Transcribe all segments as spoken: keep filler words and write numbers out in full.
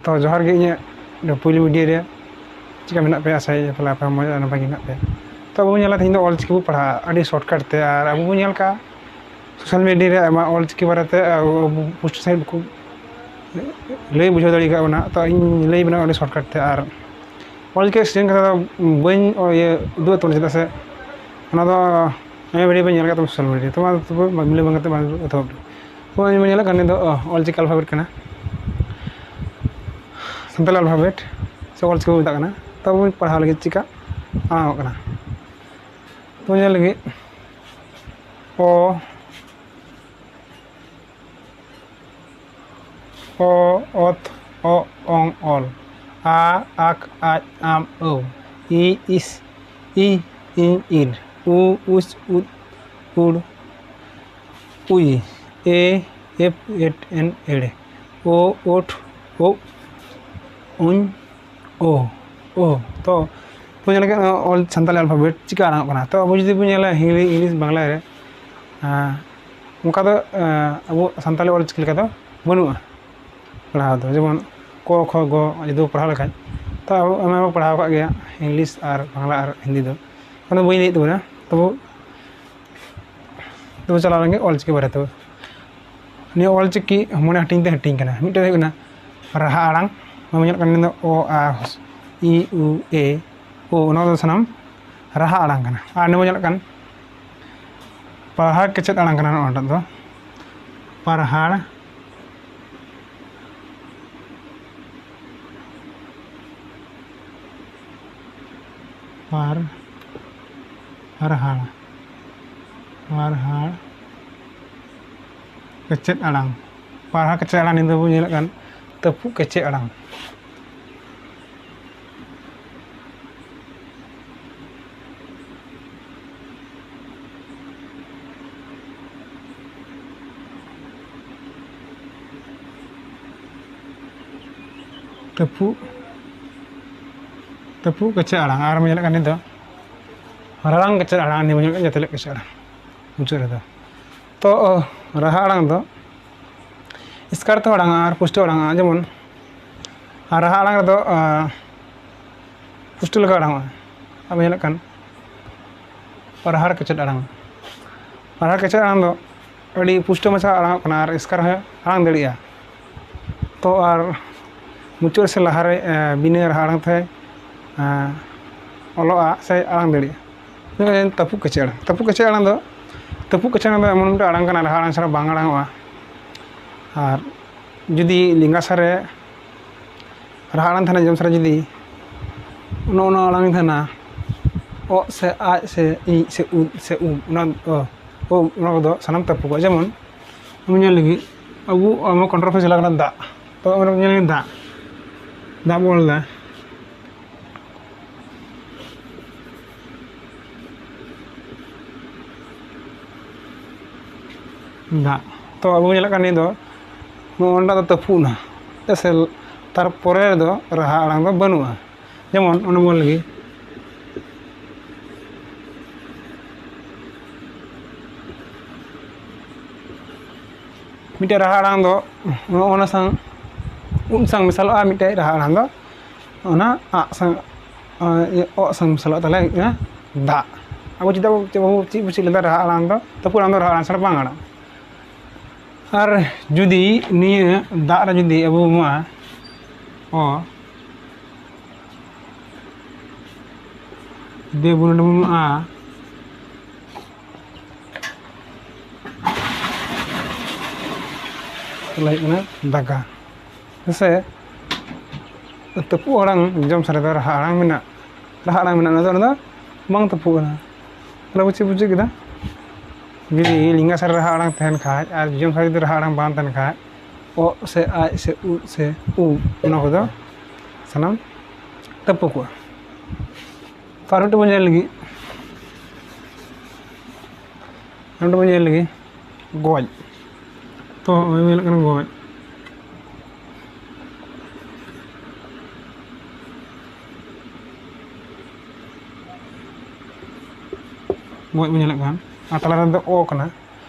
ᱛᱚ ᱡᱚᱦᱟᱨ ᱜᱮ ᱤᱧᱟᱹᱜ ᱯᱩᱭᱞᱩ ᱵᱷᱤᱰᱤᱭᱳ ᱨᱮ᱾ ᱪᱮᱠᱟ ᱢᱮᱱᱟᱜ ᱯᱮᱭᱟ? ᱟᱥᱟᱭᱟᱹᱧ ᱯᱟᱞᱮ ᱟᱯᱮ ᱦᱚᱸ ᱢᱚᱡᱽ ᱟᱨ ᱱᱟᱯᱟᱭ ᱜᱮ ᱢᱮᱱᱟᱜ ᱯᱮᱭᱟ᱾ ᱛᱚ ᱟᱵᱚ ᱵᱚᱱ ᱧᱮᱞᱟ ᱛᱮᱦᱮᱧ ᱫᱚ ᱚᱞ ᱪᱤᱠᱤ ᱵᱚ ᱯᱟᱲᱦᱟᱜᱼᱟ ᱟᱹᱰᱤ ᱥᱚᱨᱴᱠᱟᱴ ᱛᱮ, ᱟᱨ ᱟᱵᱚ ᱵᱚᱱ ᱧᱮᱞ ᱠᱟᱜᱼᱟ ᱥᱳᱥᱟᱞ ᱢᱤᱰᱤᱭᱟ ᱨᱮ ᱟᱭᱢᱟ ᱚᱞ ᱪᱤᱠᱤ ᱵᱟᱨᱮᱛᱮ ᱟᱵᱚ ᱯᱩᱥᱴᱟᱹ ᱥᱟᱺᱦᱤᱡ ᱵᱟᱠᱚ ᱞᱟᱹᱭ ᱵᱩᱡᱷᱟᱹᱣ ᱫᱟᱲᱮ ᱠᱟᱜ ᱵᱚᱱᱟ᱾ ᱛᱚ ᱤᱧ ᱞᱟᱹᱭ ᱵᱮᱱᱟ ᱟᱹᱰᱤ ᱥᱚᱨᱴᱠᱟᱴ ᱛᱮ, ᱟᱨ ᱚᱞ ᱪᱤᱠᱤ ᱥᱤᱨᱤᱧ ᱠᱟᱛᱷᱟ ᱫᱚ ᱵᱟᱹᱧ ᱤᱭᱟᱹ ᱩᱫᱩᱜ ᱟᱛᱚ, ᱪᱮᱫᱟᱜ ᱥᱮ ᱚᱱᱟ ᱫᱚ ᱟᱭᱢᱟ ᱵᱷᱤᱰᱤᱭᱳ ᱵᱟᱹᱧ ᱧᱮᱞ ᱠᱟᱜ ᱛᱟᱢᱟ ᱥᱳᱥᱟᱞ ᱢᱤᱰᱤᱭᱟ᱾ ᱛᱚ ᱢᱟ ᱛᱚᱵᱮ ᱵᱟᱢ ᱞᱟᱹᱭ ᱵᱟᱝ ᱠᱟᱛᱮ ᱢᱟ ᱮᱛᱚᱦᱚᱵ ᱫᱚ᱾ ᱛᱚ ᱤᱧ ᱵᱚᱱ ᱧᱮᱞᱮᱫ ᱠᱟᱱ ᱱᱤᱭᱟᱹ ᱫᱚ ᱚᱞ ᱪᱤᱠᱤ ᱟᱞᱯᱷᱟᱵᱮᱴ ᱠᱟᱱᱟ, ᱥᱟᱱᱛᱟᱲᱤ ᱟᱞᱯᱷᱟᱵᱮᱴ ᱥᱮ ᱚᱞ ᱪᱤᱠᱤ ᱵᱚᱱ ᱢᱮᱛᱟᱜ ᱠᱟᱱᱟ᱾ ᱛᱚ ᱟᱵᱚ ᱵᱚᱱ ᱯᱟᱲᱦᱟᱣ ᱞᱟᱹᱜᱤᱫ ᱪᱤᱠᱟ ᱟᱲᱟᱝᱚᱜ ᱠᱟᱱᱟ᱾ ᱛᱚ ᱧᱮᱞ ᱞᱟᱹᱜᱤᱫ ᱚ, ᱚ, ᱚᱛ, ᱚ, ᱚᱝ, ᱚᱞ, ᱟ, ᱟᱠ, ᱟᱡ, ᱟᱢ, ᱟᱹᱣ, ᱤ, ᱤᱥ, ᱤ, ᱤᱧ, ᱤᱨ, ᱩ, ᱩᱥ, ᱩᱫ, ᱩᱲ, ᱩᱭ, ᱮ, ᱮᱯ, ᱮᱴ, ᱮᱱ, ᱮᱲ, ᱳ, ᱳᱴ, ᱳᱜ, ᱩᱧ, ᱳ, ᱳ᱾ ᱛᱚ, ᱛᱚ ᱧᱮᱞ ᱠᱮᱫ ᱚᱞ ᱥᱟᱱᱛᱟᱲᱤ ᱟᱞᱯᱷᱟᱵᱮᱴ ᱪᱤᱠᱟ ᱟᱲᱟᱝᱚᱜ ᱠᱟᱱᱟ᱾ ᱛᱚ ᱟᱵᱚ ᱡᱩᱫᱤ ᱵᱚᱱ ᱧᱮᱞᱟ ᱦᱤᱱᱫᱤ, ᱤᱝᱞᱤᱥ, ᱵᱟᱝᱞᱟ ᱨᱮ, ᱟᱸ, ᱚᱱᱠᱟ ᱫᱚ, ᱟᱸ, ᱟᱵᱚ ᱥᱟᱱᱛᱟᱲᱤ ᱚᱞ ᱪᱤᱠᱤ ᱞᱮᱠᱟ ᱫᱚ ᱵᱟᱹᱱᱩᱜᱼᱟ ᱯᱟᱲᱦᱟᱣ ᱫᱚ᱾ ᱡᱮᱢᱚᱱ ᱠᱚ, ᱠᱷᱚ, ᱜᱚ ᱡᱩᱫᱤ ᱵᱚ ᱯᱟᱲᱦᱟᱣ ᱞᱮᱠᱷᱟᱡ, ᱛᱚ ᱟᱵᱚ ᱟᱭᱢᱟ ᱵᱚ ᱯᱟᱲᱦᱟᱣ ᱟᱠᱟᱫ ᱜᱮᱭᱟ ᱤᱝᱞᱤᱥ ᱟᱨ ᱵᱟᱝᱞᱟ ᱟᱨ ᱦᱤᱱᱫᱤ ᱫᱚ᱾ ᱚᱱᱟ ᱵᱟᱹᱧ ᱞᱟᱹᱭᱮᱫ ᱛᱟᱵᱚᱱᱟ᱾ ᱛᱚᱵᱩ ᱛᱚᱵᱮ ᱪᱟᱞᱟᱣ ᱞᱮᱱ ᱜᱮ ᱚᱞ ᱪᱤᱠᱤ ᱵᱟᱨᱮ ᱛᱮ᱾ ᱱᱤᱭᱟᱹ ᱚᱞ ᱪᱤᱠᱤ ᱢᱚᱬᱮ ᱦᱟᱹᱴᱤᱧ ᱛᱮ ᱦᱟᱹᱴᱤᱧ ᱠᱟᱱᱟ᱾ ᱢᱤᱫᱴᱮᱱ ᱦᱩᱭᱩᱜ ᱠᱟᱱᱟ ᱨᱟᱦᱟ ᱟᱲᱟᱝ, ᱱᱚᱣᱟ ᱧᱮᱞᱚᱜ ᱠᱟᱱᱟ, ᱱᱤᱭᱟᱹ ᱫᱚ ᱚ, ᱟ, ᱤ, ᱩ, ᱮ, ᱳ, ᱱᱚᱣᱟ ᱫᱚ ᱥᱟᱱᱟᱢ ᱨᱟᱦᱟ ᱟᱲᱟᱝ ᱠᱟᱱᱟ᱾ ᱟᱨ ᱱᱚᱣᱟ ᱧᱮᱞᱚᱜ ᱠᱟᱱ ᱯᱟᱲᱦᱟᱣ ᱠᱮᱪᱮᱫ ᱟᱲᱟᱝ ᱠᱟᱱᱟ, ᱱᱚᱣᱟᱴᱟᱜ ᱫᱚ ᱯᱟᱨᱦᱟᱲ, ᱯᱟᱨ ᱯᱟᱨᱦᱟᱲ, ᱯᱟᱨᱦᱟᱲ ᱠᱮᱪᱮᱫ ᱟᱲᱟᱝ, ᱯᱟᱨᱦᱟᱲ ᱠᱮᱪᱮᱫ ᱟᱲᱟᱝ, ᱱᱤᱛ ᱫᱚᱵᱚᱱ ᱧᱮᱞᱮᱫ ᱠᱟᱱ ᱛᱟᱹᱯᱩᱜ ᱠᱮᱪᱮᱫ ᱟᱲᱟᱝ᱾ ᱛᱟᱹᱯᱩᱜ, ᱛᱟᱹᱯᱩᱜ ᱠᱮᱪᱮᱫ ᱟᱲᱟᱝ᱾ ᱟᱨ ᱵᱚᱱ ᱧᱮᱞᱮᱫ ᱠᱟᱱ ᱱᱤᱛ ᱫᱚ ᱨᱟᱲᱟᱝ ᱠᱮᱪᱮᱫ ᱟᱲᱟᱝ, ᱱᱤᱭᱟᱹ ᱵᱚᱱ ᱧᱮᱞᱮᱫ ᱠᱟᱱ ᱡᱟᱹᱛᱤ ᱞᱮᱠ ᱠᱮᱪᱮᱫ ᱟᱲᱟᱝ ᱢᱩᱪᱟᱹᱫ ᱨᱮᱫᱚ᱾ ᱛᱚ, ᱨᱟᱦᱟ ᱟᱲᱟᱝ ᱫᱚ ᱮᱥᱠᱟᱨ ᱛᱮᱦᱚᱸ ᱟᱲᱟᱝᱟ ᱟᱨ ᱯᱩᱥᱴᱟᱹᱣ ᱟᱲᱟᱝᱟ᱾ ᱡᱮᱢᱚᱱ ᱟᱨ ᱨᱟᱦᱟ ᱟᱲᱟᱝ ᱨᱮᱫᱚ, ᱟᱸ, ᱯᱩᱥᱴᱟᱹ ᱞᱮᱠᱟ ᱟᱲᱟᱝᱚᱜᱼᱟ᱾ ᱟᱵᱚ ᱧᱮᱞᱚᱜ ᱠᱟᱱ ᱨᱟᱦᱟᱲ ᱠᱮᱪᱮᱫ ᱟᱲᱟᱝ᱾ ᱨᱟᱦᱟᱲ ᱠᱮᱪᱮᱫ ᱟᱲᱟᱝ ᱫᱚ ᱟᱹᱰᱤ ᱯᱩᱥᱴᱟᱹ ᱢᱟᱪᱷᱟ ᱟᱲᱟᱝᱚᱜ ᱠᱟᱱᱟ ᱟᱨ ᱮᱥᱠᱟᱨ ᱦᱚᱸ ᱟᱲᱟᱝ ᱫᱟᱲᱮᱭᱟᱜᱼᱟ᱾ ᱛᱚ ᱟᱨ ᱢᱩᱪᱟᱹᱫ ᱥᱮ ᱞᱟᱦᱟᱨᱮ, ᱮ, ᱵᱤᱱᱟᱹ ᱨᱟᱦᱟ ᱟᱲᱟᱝ ᱛᱮ, ᱮ, ᱚᱞᱚᱜᱼᱟ ᱥᱮ ᱟᱲᱟᱝ ᱫᱟᱲᱮᱭᱟᱜᱼᱟ᱾ ᱡᱮᱢᱚᱱ ᱛᱟᱹᱯᱩᱜ ᱠᱮᱪᱮᱫ ᱟᱲᱟᱝ, ᱛᱟᱹᱯᱩᱜ ᱠᱮᱪᱮᱫ ᱟᱲᱟᱝ ᱫᱚ, ᱛᱟᱹᱯᱩᱜ ᱠᱮᱪᱮᱫ ᱟᱲᱟᱝ ᱫᱚ ᱮᱢᱚᱱ ᱢᱤᱫᱴᱟᱝ ᱟᱲᱟᱝ ᱠᱟᱱᱟ, ᱨᱟᱦᱟ ᱟᱲᱟᱝ ᱪᱷᱟᱲᱟ ᱵᱟᱝ ᱟᱲᱟᱝᱚᱜᱼᱟ᱾ ᱟᱨ ᱡᱩᱫᱤ ᱞᱮᱸᱜᱟ ᱥᱮᱫ ᱨᱮ ᱨᱟᱦᱟ ᱟᱲᱟᱝ ᱛᱟᱦᱮᱱᱟ, ᱡᱚᱢ ᱥᱟᱨᱟ ᱡᱩᱫᱤ ᱱᱚᱜᱼᱚ ᱱᱚᱣᱟ ᱟᱲᱟᱝ ᱛᱟᱦᱮᱱᱟ, ᱚᱜ ᱥᱮ ᱟᱡ ᱥᱮ ᱤᱡ ᱥᱮ ᱩᱫ ᱥᱮ ᱩᱵ, ᱚᱱᱟ, ᱚ, ᱚ, ᱚᱱᱟ ᱠᱚᱫᱚ ᱥᱟᱱᱟᱢ ᱛᱟᱹᱯᱩᱜᱼᱟ᱾ ᱡᱮᱢᱚᱱ ᱟᱵᱚ ᱧᱮᱞ ᱞᱟᱹᱜᱤᱫ, ᱟᱵᱚ, ᱟᱵᱚ ᱠᱚᱱᱴᱨᱳᱞ ᱯᱷᱮᱥ ᱪᱟᱞᱟᱜ ᱠᱟᱱᱟ ᱫᱟᱜ, ᱛᱚ ᱚᱱᱟ ᱧᱮᱞ ᱞᱟᱹᱜᱤᱫ ᱫᱟᱜ, ᱫᱟᱜ ᱵᱚᱱ ᱚᱞ ᱮᱫᱟ, ᱫᱟᱜ᱾ ᱛᱚ ᱟᱵᱚ ᱵᱚᱱ ᱧᱮᱞᱮᱫ ᱠᱟᱱ ᱱᱤᱭᱟᱹ ᱫᱚ, ᱱᱚᱜᱼᱚ ᱱᱚᱣᱟ ᱫᱚ ᱛᱟᱹᱯᱩᱜ ᱮᱱᱟ, ᱪᱮᱫᱟᱜ ᱥᱮ ᱛᱟᱨᱯᱚᱨᱮ ᱨᱮᱫᱚ ᱨᱟᱦᱟ ᱟᱲᱟᱝ ᱫᱚ ᱵᱟᱹᱱᱩᱜᱼᱟ᱾ ᱡᱮᱢᱚᱱ ᱚᱱᱟ ᱵᱚᱱ ᱞᱟᱹᱜᱤᱫ ᱢᱤᱫᱴᱮᱡ ᱨᱟᱦᱟ ᱟᱲᱟᱝ ᱫᱚ ᱱᱚᱜᱼᱚ ᱱᱟ ᱥᱟᱶ, ᱩᱫ ᱥᱟᱶ ᱢᱮᱥᱟᱞᱚᱜᱼᱟ, ᱢᱤᱫᱴᱮᱡ ᱨᱟᱦᱟ ᱟᱲᱟᱝ ᱫᱚ ᱚᱱᱟ ᱟᱜ ᱥᱟᱶ, ᱤᱭᱟᱹ, ᱚᱜ ᱥᱟᱶ ᱢᱮᱥᱟᱞᱚᱜ ᱛᱟᱦᱞᱮ ᱦᱩᱭᱩᱜ ᱠᱟᱱᱟ ᱫᱟᱜ᱾ ᱟᱵᱚ ᱪᱮᱫᱟᱜ ᱵᱚ, ᱪᱮᱫ ᱵᱚ, ᱪᱮᱫ ᱵᱚ ᱪᱮᱫ ᱞᱮᱫᱟ? ᱨᱟᱦᱟ ᱟᱲᱟᱝ ᱫᱚ, ᱛᱟᱹᱯᱩᱜ ᱟᱲᱟᱝ ᱫᱚ ᱨᱟᱦᱟ ᱟᱲᱟᱝ ᱪᱷᱟᱲᱟ ᱵᱟᱝ ᱟᱲᱟᱝ᱾ ᱟᱨ ᱡᱩᱫᱤ ᱱᱤᱭᱟᱹ ᱫᱟᱜ ᱨᱮ ᱡᱩᱫᱤ ᱟᱵᱚ ᱵᱚ ᱮᱢᱟᱜᱼᱟ ᱚ, ᱡᱩᱫᱤ ᱟᱵᱚ ᱱᱚᱰᱮ ᱵᱚᱱ ᱮᱢᱟᱜᱼᱟ, ᱛᱟᱦᱞᱮ ᱦᱩᱭᱩᱜ ᱠᱟᱱᱟ ᱫᱟᱜᱟ᱾ ᱦᱮᱸ ᱥᱮ? ᱛᱟᱹᱯᱩᱜ ᱟᱲᱟᱝ ᱡᱚᱢ ᱥᱟᱨᱮ ᱫᱚ ᱨᱟᱦᱟ ᱟᱲᱟᱝ ᱢᱮᱱᱟᱜ, ᱨᱟᱦᱟ ᱟᱲᱟᱝ ᱢᱮᱱᱟᱜ, ᱚᱱᱟ ᱫᱚ, ᱚᱱᱟ ᱫᱚ ᱵᱟᱝ ᱛᱟᱹᱯᱩᱜ ᱠᱟᱱᱟ᱾ ᱛᱟᱦᱞᱮ ᱟᱵᱚ ᱪᱮᱫ ᱵᱚ ᱪᱮᱫ ᱠᱮᱫᱟ? ᱡᱩᱫᱤ ᱞᱮᱸᱜᱟ ᱥᱟᱨᱮ ᱨᱟᱦᱟ ᱟᱲᱟᱝ ᱛᱟᱦᱮᱱ ᱠᱷᱟᱡ ᱟᱨ ᱡᱚᱡᱚᱢ ᱥᱟᱨᱮ ᱡᱩᱫᱤ ᱨᱟᱦᱟ ᱟᱲᱟᱝ ᱵᱟᱝ ᱛᱟᱦᱮᱱ ᱠᱷᱟᱡ, ᱚᱜ ᱥᱮ ᱟᱡ ᱥᱮ ᱩᱫ ᱥᱮ ᱩᱵ, ᱚᱱᱟ ᱠᱚᱫᱚ ᱥᱟᱱᱟᱢ ᱛᱟᱹᱯᱩᱜᱚᱜᱼᱟ᱾ ᱛᱚ ᱟᱨ ᱢᱤᱫᱴᱮᱱ ᱵᱚᱱ ᱧᱮᱞ ᱞᱮᱜᱮ, ᱟᱨ ᱢᱤᱫᱴᱮᱱ ᱵᱚᱱ ᱧᱮᱞ ᱞᱮᱜᱮ, ᱜᱚᱡ᱾ ᱛᱚ ᱱᱚᱜᱼᱚᱭ ᱧᱮᱞᱚᱜ ᱠᱟᱱᱟ ᱜᱚᱡ᱾ ᱜᱚᱡ ᱵᱚᱱ ᱧᱮᱞᱮᱫ ᱠᱟᱱ, ᱟᱨ ᱛᱟᱞᱟ ᱨᱮᱫᱚ ᱚ ᱠᱟᱱᱟ᱾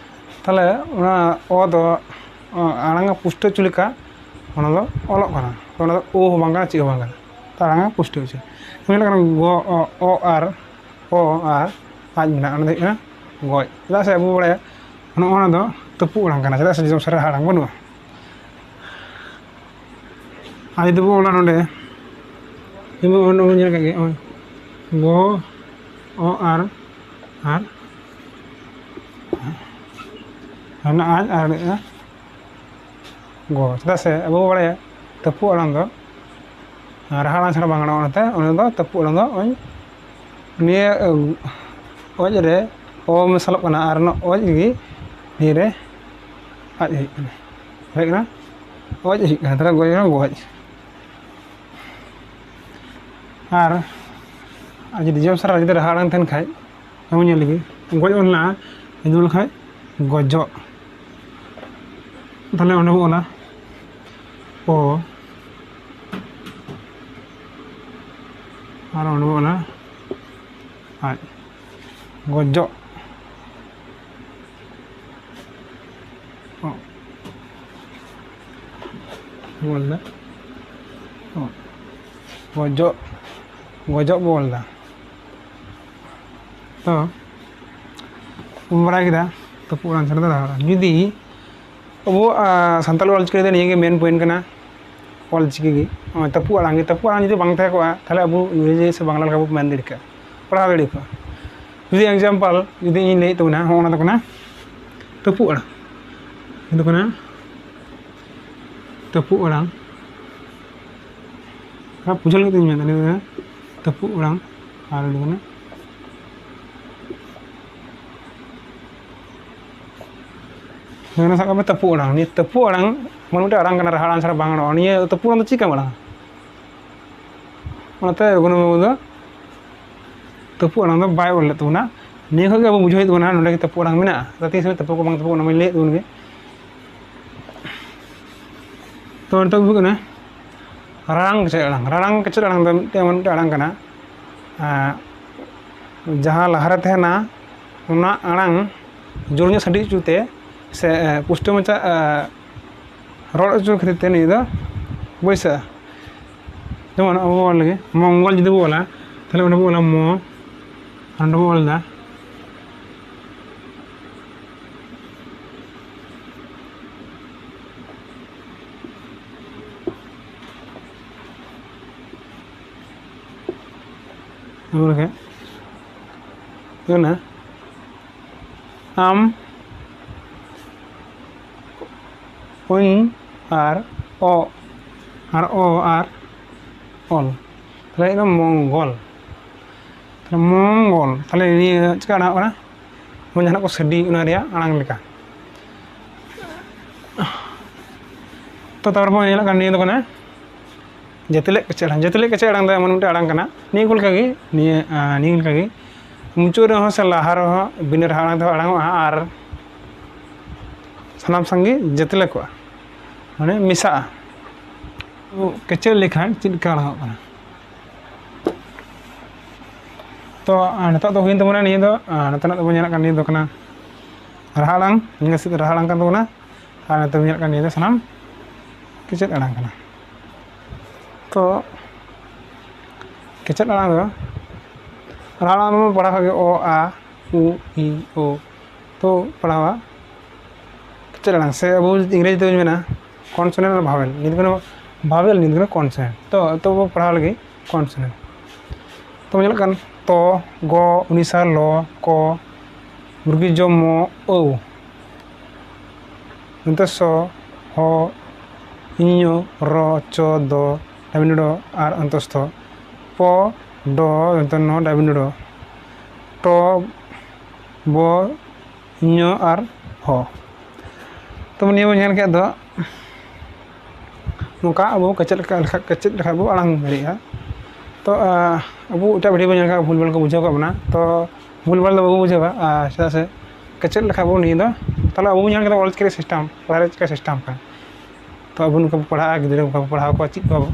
ᱛᱟᱦᱞᱮ ᱚᱱᱟ ᱚ ᱫᱚ, ᱚ, ᱟᱲᱟᱝ ᱮ ᱯᱩᱥᱴᱟᱹᱣ ᱦᱚᱪᱚ ᱞᱮᱠᱟ ᱚᱱᱟ ᱫᱚ ᱚᱞᱚᱜ ᱠᱟᱱᱟ, ᱛᱚ ᱚᱱᱟ ᱫᱚ ᱳ ᱦᱚᱸ ᱵᱟᱝ ᱠᱟᱱᱟ, ᱪᱮᱫ ᱦᱚᱸ ᱵᱟᱝ ᱠᱟᱱᱟ, ᱛᱚ ᱟᱲᱟᱝ ᱮ ᱯᱩᱥᱴᱟᱹᱣ ᱦᱚᱪᱚᱭᱟ᱾ ᱧᱮᱞᱚᱜ ᱠᱟᱱᱟ ᱜᱚ, ᱚ, ᱚ ᱟᱨ ᱚ ᱟᱨ ᱟᱡ ᱢᱮᱱᱟᱜᱼᱟ, ᱚᱱᱟ ᱫᱚ ᱦᱩᱭᱩᱜ ᱠᱟᱱᱟ ᱜᱚᱡ᱾ ᱪᱮᱫᱟᱜ ᱥᱮ ᱟᱵᱚ ᱵᱚ ᱵᱟᱲᱟᱭᱟ ᱱᱚᱜᱼᱚ ᱱᱚᱣᱟ ᱫᱚ ᱛᱟᱹᱯᱩᱜ ᱟᱲᱟᱝ ᱠᱟᱱᱟ, ᱪᱮᱫᱟᱜ ᱥᱮ ᱡᱚᱡᱚᱢ ᱥᱮᱨ ᱨᱮ ᱟᱲᱟᱝ ᱵᱟᱹᱱᱩᱜᱼᱟ᱾ ᱟᱨ ᱡᱩᱫᱤ ᱵᱚ ᱚᱞᱟ ᱱᱚᱰᱮ, ᱡᱮᱢᱚᱱ ᱚᱸᱰᱮ ᱵᱚᱱ ᱧᱮᱞ ᱠᱟᱜ ᱜᱮ, ᱱᱚᱜᱼᱚᱭ ᱜᱚ, ᱚ ᱟᱨ, ᱟᱨ ᱦᱟᱱᱟ ᱟᱡ ᱟᱨ ᱜᱚ᱾ ᱪᱮᱫᱟᱜ ᱥᱮ ᱟᱵᱚ ᱵᱚ ᱵᱟᱲᱟᱭᱟ ᱛᱟᱹᱯᱩᱜ ᱟᱲᱟᱝ ᱫᱚ ᱨᱟᱦᱟ ᱟᱲᱟᱝ ᱪᱷᱟᱲᱟ ᱵᱟᱝ ᱜᱟᱱᱚᱜᱼᱟ, ᱚᱱᱟᱛᱮ ᱩᱱᱤ ᱫᱚ ᱛᱟᱹᱯᱩᱜ ᱟᱲᱟᱝ ᱫᱚ ᱳᱭ ᱱᱤᱭᱟᱹ ᱚᱡ ᱨᱮ ᱚ ᱢᱮᱥᱟᱞᱚᱜ ᱠᱟᱱᱟ ᱟᱨ ᱚᱱᱟ ᱚᱡ ᱜᱮ ᱱᱤᱭᱟᱹ ᱨᱮ ᱟᱡ ᱦᱩᱭᱩᱜ ᱠᱟᱱᱟ, ᱦᱩᱭᱩᱜ ᱠᱟᱱᱟ ᱚᱡ ᱦᱩᱭᱩᱜ ᱠᱟᱱᱟ, ᱛᱟᱦᱚᱞᱮ ᱜᱚᱡ ᱦᱚᱸ ᱜᱚᱡ᱾ ᱟᱨ, ᱟᱨ ᱡᱩᱫᱤ ᱡᱚᱡᱚᱢ ᱥᱮᱨ ᱨᱮ ᱡᱩᱫᱤ ᱨᱟᱦᱟ ᱟᱲᱟᱝ ᱛᱟᱦᱮᱱ ᱠᱷᱟᱡ, ᱟᱵᱚ ᱧᱮᱞ ᱞᱮᱜᱮ, ᱜᱚᱡ ᱚᱞ ᱢᱮᱱᱟᱜᱼᱟ, ᱡᱩᱫᱤ ᱚᱞ ᱠᱷᱟᱡ ᱜᱚᱡᱚᱜ, ᱛᱟᱦᱚᱞᱮ ᱚᱸᱰᱮ ᱵᱚ ᱚᱞᱟ ᱚ, ᱟᱨ ᱚᱸᱰᱮ ᱵᱚ ᱚᱞᱟ ᱟᱡ, ᱜᱚᱡᱚᱜ᱾ ᱚ᱾ ᱵᱚ ᱚᱞ ᱫᱟ᱾ ᱚ᱾ ᱜᱚᱡᱚᱜ, ᱜᱚᱡᱚᱜ ᱵᱚ ᱚᱞ ᱫᱟ᱾ ᱛᱚ, ᱵᱚᱱ ᱵᱟᱲᱟᱭ ᱠᱮᱫᱟ, ᱛᱟᱹᱯᱩᱜ ᱟᱲᱟᱝ ᱪᱷᱟᱲᱟ ᱫᱚ ᱨᱟᱦᱟ ᱟᱲᱟᱝ᱾ ᱡᱩᱫᱤ ᱟᱵᱚ, ᱟ, ᱥᱟᱱᱛᱟᱲ ᱚᱞᱪᱤᱠᱤ ᱨᱮᱫᱚ ᱱᱤᱭᱟᱹ ᱜᱮ ᱢᱮᱱ ᱯᱚᱭᱮᱱᱴ ᱠᱟᱱᱟ, ᱚᱞᱪᱤᱠᱤ ᱜᱮ᱾ ᱱᱚᱜᱼᱚᱭ ᱛᱟᱹᱯᱩᱜ ᱟᱲᱟᱝ ᱜᱮ, ᱛᱟᱹᱯᱩᱜ ᱟᱲᱟᱝ ᱡᱩᱫᱤ ᱵᱟᱝ ᱛᱟᱦᱮᱸ ᱠᱚᱜᱼᱟ, ᱛᱟᱦᱚᱞᱮ ᱟᱵᱚ ᱤᱝᱨᱮᱡᱤ ᱥᱮ ᱵᱟᱝᱞᱟ ᱞᱮᱠᱟ ᱵᱚ ᱢᱮᱱ ᱫᱟᱲᱮ ᱠᱮᱭᱟ, ᱯᱟᱲᱦᱟᱣ ᱫᱟᱲᱮ ᱠᱚᱜᱼᱟ᱾ ᱡᱩᱫᱤ ᱮᱠᱡᱟᱢᱯᱚᱞ ᱡᱩᱫᱤ ᱤᱧ ᱞᱟᱹᱭᱮᱫ ᱛᱟᱵᱚᱱᱟ, ᱦᱚᱸᱜᱼᱚ ᱱᱟ ᱫᱚ ᱠᱟᱱᱟ ᱛᱟᱹᱯᱩᱜ ᱟᱲᱟᱝ, ᱱᱤᱭᱟᱹ ᱫᱚ ᱠᱟᱱᱟ ᱛᱟᱹᱯᱩᱜ ᱟᱲᱟᱝ᱾ ᱟᱨ ᱵᱩᱡᱷᱟᱹᱣ ᱞᱟᱹᱜᱤᱫ ᱛᱤᱧ ᱢᱮᱱᱫᱟ, ᱱᱤᱭᱟᱹ ᱫᱚ ᱠᱟᱱᱟ ᱛᱟᱹᱯᱩᱜ ᱟᱲᱟᱝ, ᱟᱨ ᱱᱤᱭᱟᱹ ᱫᱚ ᱠᱟᱱᱟ ᱱᱚᱣᱟ ᱥᱟᱵ ᱠᱟᱜ ᱢᱮ ᱛᱟᱹᱯᱩᱜ ᱟᱲᱟᱝ᱾ ᱱᱤᱭᱟᱹ ᱛᱟᱹᱯᱩᱜ ᱟᱲᱟᱝ ᱢᱟᱱᱮ ᱢᱤᱫᱴᱮᱱ ᱟᱲᱟᱝ ᱠᱟᱱᱟ, ᱨᱟᱦᱟ ᱟᱲᱟᱝ ᱪᱷᱟᱲᱟ ᱵᱟᱝ ᱜᱟᱱᱚᱜᱼᱟ᱾ ᱱᱤᱭᱟᱹ ᱛᱟᱹᱯᱩᱜ ᱟᱲᱟᱝ ᱫᱚ ᱪᱮᱫ ᱠᱟᱱ ᱟᱲᱟᱝ? ᱚᱱᱟᱛᱮ ᱨᱚᱜᱷᱩᱱᱟᱛᱷ ᱢᱩᱨᱢᱩ ᱫᱚ ᱛᱟᱹᱯᱩᱜ ᱟᱲᱟᱝ ᱫᱚ ᱵᱟᱭ ᱚᱞ ᱞᱮᱫ ᱛᱟᱵᱚᱱᱟ᱾ ᱱᱤᱭᱟᱹ ᱠᱷᱚᱱ ᱜᱮ ᱟᱵᱚ ᱵᱩᱡᱷᱟᱹᱣ ᱦᱩᱭᱩᱜ ᱛᱟᱵᱚᱱᱟ ᱱᱚᱰᱮ ᱜᱮ ᱛᱟᱹᱯᱩᱜ ᱟᱲᱟᱝ ᱢᱮᱱᱟᱜᱼᱟ᱾ ᱛᱤᱥ ᱦᱚᱸ ᱛᱟᱹᱯᱩᱜ ᱠᱚ ᱵᱟᱝ ᱛᱟᱹᱯᱩᱜ ᱠᱟᱱᱟ, ᱢᱟᱧ ᱞᱟᱹᱭᱮᱫ ᱛᱟᱵᱚᱱ ᱜᱮ᱾ ᱛᱚ ᱱᱤᱛᱚᱜ ᱦᱩᱭᱩᱜ ᱠᱟᱱᱟ ᱨᱟᱲᱟᱝ ᱠᱮᱪᱮᱫ ᱟᱲᱟᱝ᱾ ᱨᱟᱲᱟᱝ ᱠᱮᱪᱮᱫ ᱟᱲᱟᱝ ᱫᱚ ᱢᱤᱫᱴᱮᱱ ᱮᱢᱚᱱ ᱢᱤᱫᱴᱮᱱ ᱟᱲᱟᱝ ᱠᱟᱱᱟ, ᱮᱸ, ᱡᱟᱦᱟᱸ ᱞᱟᱦᱟᱨᱮ ᱛᱟᱦᱮᱱᱟ ᱚᱱᱟ ᱟᱲᱟᱝ ᱡᱳᱨ ᱧᱚᱜ ᱥᱟᱰᱮ ᱦᱚᱪᱚ ᱛᱮ ᱥᱮ, ᱮᱸ, ᱯᱩᱥᱴᱟᱹᱣ ᱢᱟᱪᱷᱟ, ᱮᱸ, ᱨᱚᱲ ᱦᱚᱪᱚ ᱠᱷᱟᱹᱛᱤᱨ ᱛᱮ ᱱᱤᱭᱟᱹ ᱫᱚ ᱵᱟᱹᱭᱥᱟᱹᱜᱼᱟ᱾ ᱡᱮᱢᱚᱱ ᱟᱵᱚ ᱵᱚᱱ ᱚᱞ ᱞᱮᱜᱮ, ᱢᱚᱝᱜᱚᱞ ᱡᱩᱫᱤ ᱵᱚ ᱚᱞᱟ, ᱛᱟᱦᱚᱞᱮ ᱚᱸᱰᱮ ᱵᱚ ᱚᱞᱟ ᱢᱚ, ᱟᱨ ᱚᱸᱰᱮ ᱵᱚ ᱚᱞ ᱮᱫᱟ ᱟᱵᱚ ᱞᱮᱠᱷᱟᱡ ᱦᱩᱭᱩᱜ ᱠᱟᱱᱟ ᱟᱢ, ᱩᱧ, ᱟᱨ ᱚ, ᱟᱨ ᱚ, ᱟᱨ ᱚᱞ, ᱛᱟᱦᱞᱮ ᱦᱩᱭᱩᱜ ᱠᱟᱱᱟ ᱢᱚᱝᱜᱚᱞ᱾ ᱛᱟᱦᱞᱮ ᱢᱚᱝᱜᱚᱞ, ᱛᱟᱦᱞᱮ ᱱᱤᱭᱟᱹ ᱪᱮᱠᱟ ᱟᱲᱟᱝ ᱠᱟᱱᱟ? ᱡᱮᱢᱚᱱ ᱡᱟᱦᱟᱱᱟᱜ ᱠᱚ ᱥᱟᱰᱮ, ᱚᱱᱟ ᱨᱮᱭᱟᱜ ᱟᱲᱟᱝ ᱞᱮᱠᱟ᱾ ᱛᱚ, ᱛᱟᱨᱯᱚᱨ ᱵᱚᱱ ᱧᱮᱞᱮᱫ ᱠᱟᱱ ᱱᱤᱭᱟᱹ ᱫᱚ ᱠᱟᱱᱟ ᱡᱟᱹᱛᱤ ᱞᱮᱠ ᱠᱮᱪᱮᱫ ᱟᱲᱟᱝ᱾ ᱡᱟᱹᱛᱤ ᱞᱮᱠ ᱠᱮᱪᱮᱫ ᱟᱲᱟᱝ ᱫᱚ ᱮᱢᱚᱱ ᱢᱤᱫᱴᱮᱱ ᱟᱲᱟᱝ ᱠᱟᱱᱟ, ᱱᱤᱭᱟᱹ ᱠᱚ ᱞᱮᱠᱟᱜᱮ, ᱱᱤᱭᱟᱹ, ᱟᱸ, ᱱᱤᱭᱟᱹ ᱞᱮᱠᱟᱜᱮ ᱢᱩᱪᱟᱹᱫ ᱨᱮᱦᱚᱸ ᱥᱮ ᱞᱟᱦᱟ ᱨᱮᱦᱚᱸ ᱵᱤᱱᱟᱹ ᱨᱟᱦᱟ ᱟᱲᱟᱝ ᱛᱮᱦᱚᱸ ᱟᱲᱟᱝᱚᱜᱼᱟ ᱟᱨ ᱥᱟᱱᱟᱢ ᱥᱟᱝᱜᱮ ᱡᱟᱹᱛᱤ ᱞᱮᱠᱚᱜᱼᱟ, ᱢᱟᱱᱮ ᱢᱮᱥᱟᱜᱼᱟ᱾ ᱠᱮᱪᱮᱫ ᱞᱮᱠᱷᱟᱱ ᱪᱮᱫ ᱞᱮᱠᱟ ᱟᱲᱟᱝᱚᱜ ᱠᱟᱱᱟ? ᱛᱚ, ᱟᱸ, ᱱᱤᱛᱚᱜ ᱫᱚ ᱦᱩᱭᱮᱱ ᱛᱟᱵᱚᱱᱟ ᱱᱤᱭᱟᱹ ᱫᱚ, ᱟᱸ, ᱱᱚᱛᱮᱱᱟᱜ ᱫᱚᱵᱚᱱ ᱧᱮᱞᱮᱫ ᱠᱟᱱ ᱱᱤᱭᱟᱹ ᱫᱚ ᱠᱟᱱᱟ ᱨᱟᱦᱟ ᱟᱲᱟᱝ, ᱤᱝᱨᱮᱡᱤ ᱛᱮ ᱨᱟᱦᱟ ᱟᱲᱟᱝ ᱠᱟᱱ ᱛᱟᱵᱚᱱᱟ᱾ ᱟᱨ ᱱᱤᱛᱚᱜ ᱧᱮᱞᱚᱜ ᱠᱟᱱᱟ ᱱᱤᱭᱟᱹ ᱫᱚ ᱥᱟᱱᱟᱢ ᱠᱮᱪᱮᱫ ᱟᱲᱟᱝ ᱠᱟᱱᱟ᱾ ᱛᱚ ᱠᱮᱪᱮᱫ ᱟᱲᱟᱝ ᱫᱚ ᱨᱟᱦᱟ ᱟᱲᱟᱝ ᱫᱚᱵᱚᱱ ᱯᱟᱲᱦᱟᱣ ᱠᱟᱜ ᱜᱮ, ᱚ, ᱟ, ᱩ, ᱤ, ᱳ᱾ ᱛᱚ ᱯᱟᱲᱦᱟᱣᱟ ᱠᱮᱪᱮᱫ ᱟᱲᱟᱝ, ᱥᱮ ᱟᱵᱚ ᱤᱝᱨᱮᱡᱤ ᱛᱮᱵᱚᱱ ᱢᱮᱱᱟ consonant ᱟᱨ vowel᱾ ᱱᱤᱛ ᱠᱟᱱᱟ vowel, ᱱᱤᱛ ᱠᱟᱱᱟ consonant᱾ ᱛᱚ ᱛᱚ ᱵᱚ ᱯᱟᱲᱦᱟᱣ ᱞᱟᱹᱜᱤᱫ consonant᱾ ᱛᱚ ᱧᱮᱞᱚᱜ ᱠᱟᱱ ᱛᱚ, ᱜᱚ, ᱩᱱᱤᱥᱟ ᱞᱚ, ᱠᱚ, ᱢᱩᱨᱜᱤ ᱡᱚ ᱢᱚ, ᱳ᱾ ᱚᱱᱛᱮ ᱥᱚ, ᱦᱚ, ᱤᱧᱚ, ᱨᱚ, ᱪᱚ, ᱫᱚ, ᱰᱟᱵᱤᱱ ᱰᱚ, ᱟᱨ ᱚᱱᱛᱚᱥᱛᱷᱚ᱾ ᱯᱚ, ᱰᱚ, ᱚᱱᱛᱮ ᱱᱚ, ᱰᱟᱵᱤᱱ ᱰᱚ᱾ ᱴᱚ, ᱵᱚ, ᱧᱚ, ᱟᱨ ᱦᱚ᱾ ᱛᱚ ᱱᱤᱭᱟᱹ ᱵᱚᱱ ᱧᱮᱞ ᱠᱮᱫ ᱫᱚ, ᱱᱚᱝᱠᱟ ᱟᱵᱚ ᱠᱮᱪᱮᱫ ᱞᱮᱠᱟ, ᱞᱮᱠᱷᱟ, ᱠᱮᱪᱮᱫ ᱞᱮᱠᱷᱟᱡ ᱵᱚ ᱟᱲᱟᱝ ᱫᱟᱲᱮᱭᱟᱜᱼᱟ᱾ ᱛᱚ, ᱟᱸ, ᱟᱵᱚ ᱮᱴᱟᱜ video ᱵᱚᱱ ᱧᱮᱞ ᱠᱷᱟᱡ ᱵᱷᱩᱞ ᱵᱷᱟᱞ ᱠᱚ ᱵᱩᱡᱷᱟᱹᱣ ᱠᱟᱜ ᱵᱚᱱᱟ᱾ ᱛᱚ ᱵᱷᱩᱞ ᱵᱷᱟᱞ ᱫᱚ ᱵᱟᱵᱚ ᱵᱩᱡᱷᱟᱹᱣᱟ, ᱟᱨ ᱪᱮᱫᱟᱜ ᱥᱮ ᱠᱮᱪᱮᱫ ᱞᱮᱠᱷᱟᱡ ᱵᱚ ᱱᱤᱭᱟᱹ ᱫᱚ, ᱛᱟᱦᱞᱮ ᱟᱵᱚ ᱵᱚᱱ ᱧᱮᱞ ᱠᱮᱫᱟ ᱚᱞ ᱪᱤᱠᱤ ᱨᱮ system, ᱯᱟᱲᱦᱟᱣ ᱨᱮ ᱪᱤᱠᱟ system ᱠᱟᱱᱟ᱾ ᱛᱚ ᱟᱵᱚ ᱱᱚᱝᱠᱟ ᱵᱚ ᱯᱟᱲᱦᱟᱜᱼᱟ, ᱜᱤᱫᱽᱨᱟᱹ ᱱᱚᱝᱠᱟ ᱵᱚ ᱯᱟᱲᱦᱟᱣ ᱠᱚᱣᱟ, ᱪᱮᱫ ᱠᱚᱣᱟ ᱵᱚ᱾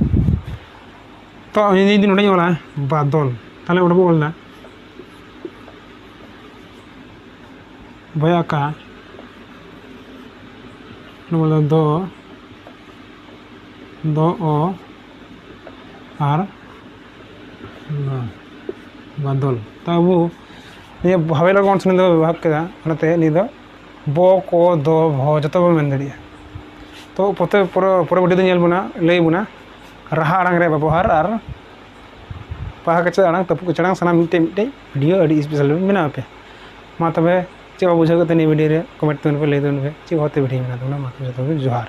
ᱛᱚ ᱤᱧ ᱡᱩᱫᱤ ᱱᱚᱰᱮᱧ ᱚᱞᱟ ᱵᱟᱫᱚᱞ, ᱛᱟᱦᱞᱮ ᱚᱸᱰᱮ ᱵᱚ ᱚᱞ ᱮᱫᱟ ᱵᱚᱭᱟᱠᱟ, ᱱᱚᱣᱟ ᱫᱚ ᱫᱚ, ᱫᱚ ᱚ ᱟᱨ ᱵᱟ-, ᱵᱟᱫᱚᱞ᱾ ᱛᱚ ᱟᱵᱚ ᱱᱤᱭᱟᱹ vowel consonant ᱫᱚ ᱵᱮᱵᱚᱦᱟᱨ ᱠᱮᱫᱟ, ᱚᱱᱟᱛᱮ ᱱᱤᱭᱟᱹ ᱫᱚ ᱵᱚ, ᱠᱚ, ᱫᱚ, ᱵᱷᱚ ᱡᱚᱛᱚ ᱵᱚᱱ ᱢᱮᱱ ᱫᱟᱲᱮᱭᱟᱜᱼᱟ᱾ ᱛᱚ ᱯᱚᱛᱮ ᱯᱚᱨᱮ, ᱯᱚᱨᱮ video ᱫᱚ ᱧᱮᱞ ᱵᱚᱱᱟ, ᱞᱟᱹᱭ ᱵᱚᱱᱟ ᱨᱟᱦᱟ ᱟᱲᱟᱝ ᱨᱮᱭᱟᱜ ᱵᱮᱵᱚᱦᱟᱨ ᱟᱨ ᱯᱟᱦᱟ ᱠᱮᱪᱮᱫ ᱟᱲᱟᱝ, ᱛᱟᱹᱯᱩᱜ ᱠᱮᱪᱮᱫ ᱟᱲᱟᱝ, ᱥᱟᱱᱟᱢ ᱢᱤᱫᱴᱮᱡ ᱢᱤᱫᱴᱮᱡ video ᱟᱹᱰᱤ special ᱵᱮᱱᱟᱣ ᱟᱯᱮ᱾ ᱢᱟ ᱛᱚᱵᱮ ᱪᱮᱫ ᱵᱟᱝ ᱵᱩᱡᱷᱟᱹᱣ ᱠᱟᱛᱮ ᱱᱤᱭᱟᱹ video ᱨᱮ comment ᱛᱟᱵᱚᱱ ᱯᱮ, ᱞᱟᱹᱭ ᱛᱟᱵᱚᱱ ᱯᱮ ᱪᱮᱫ ᱵᱷᱟᱵᱛᱮ video ᱵᱮᱱᱟᱣ ᱛᱟᱵᱚᱱᱟ᱾ ᱢᱟ ᱛᱚᱵᱮ ᱡᱚᱛᱚ ᱜᱮ ᱡᱚᱦᱟᱨ᱾